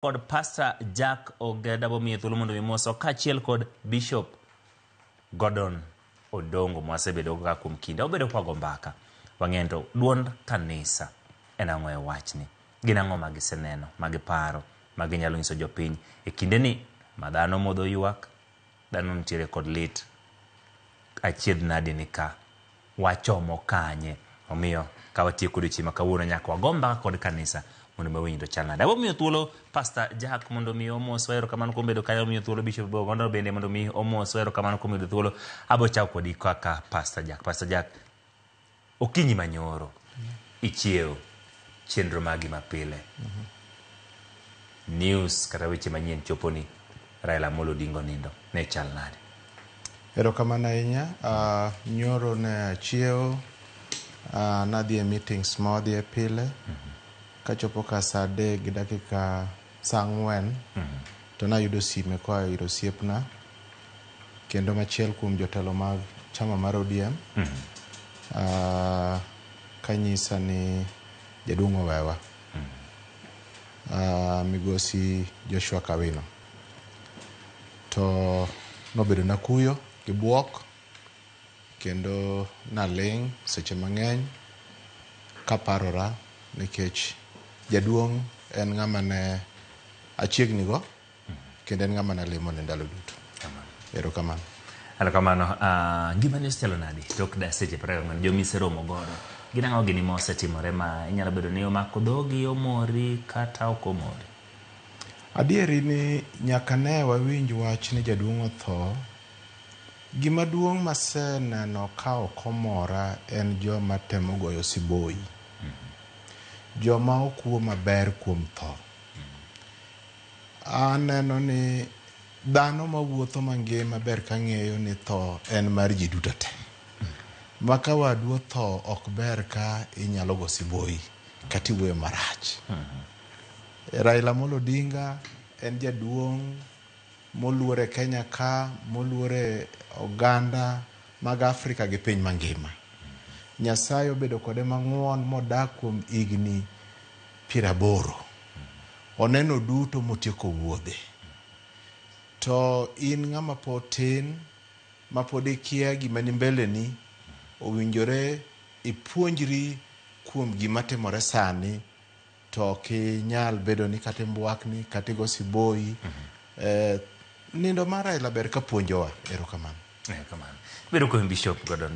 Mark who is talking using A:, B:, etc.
A: Kod Pastor Jack Ogeda bomiye thuolo mondo mi moswa kaachiel kod Bishop Gordon Odongo mwasebedo ka kuom kinde. Wabedo kwago mbaka. Wang'eyo to duond kanisa en ang'o e wachni. Gin ang'o ma giseneno, ma giparo, ma ginyalo nyiso jopiny e kindeni ma dhano modho ywak, dhano nitiere kod lit, achiedh nadi ni ka. Wachomo kanye? Omiyo ka watieko odiochieng' ma kawuono nyaka wago mbaka kod kanisa mondo mi wawinj to chal nade. Abo miyo thuolo Pastor Jack mondo mi omoswa erokamano kuom bedo kanyo, miyo thuolo Bishop Bogondo bende mondo mi omoswa erokamano kuom yudo thuolo. Abo chako kodi kaka Pastor Jack. Pastor Jack, okinyi manyoro ichiewo chenro magi mapile. News kata weche manyien choponi Raila Amolo Odinga onindo. Ne chal nade?
B: Erokamano ahinya. Nyoro ne achiewo, nadhi e meetings ma wadhiye pile. Kachopo ka saa adek gi dakika saa ang'wen to nayudo sime koa ir osiepna kendo machiel kuom jotelo mag chama mar ODM kanyisa ni jaduong' owewa. Migosi Joshua Kawino. To nobedo na kuyo gi buok kendo naling' seche mang'eny kaparora nikech jaduong' en ng'ama ne achiegni go kendo en ng'ama nalemo ne ndalo duto. Erokamano.
A: Erokamano. Ngimani osechalo nadi tok da seche 24 jomiseromo godo? Gin ang'o gini mosetimore ma inyalo bedo ni omako dhogi, omori kata ok omori?
B: Adieri ni nyaka ne wawinj wach ni jaduong' otho, gima duong' maseneno ka ok omora en joma temo goyo siboi. Joma ok wuo maber kuom tho. Aneno ni dhano mawuotho mangima ber ka ng'eyo ni tho en mar ji duto te. Ma ka wadu otho ok ber ka inyalo go siboi kata iwuoyo marach. Raila Amolo Odinga en jaduong' moluor e Kenya ka, moluor e oganda mag Afrika gi piny mangima. Nyasaye obedo kode mang'won modak kuom higni 80. Oneno duto motieko wuodhe. To in ng'ama pod tin, ma pod ikia gima ni mbeleni, owinjore ipuonjri kuom gima timore sani to ok inyal bedo ni kata imbwakni kata igo siboi. Nindo mar Raila ber ka puonjowa. Erokamano.
A: Erokamano. Bedo kuom Bishop Gordon.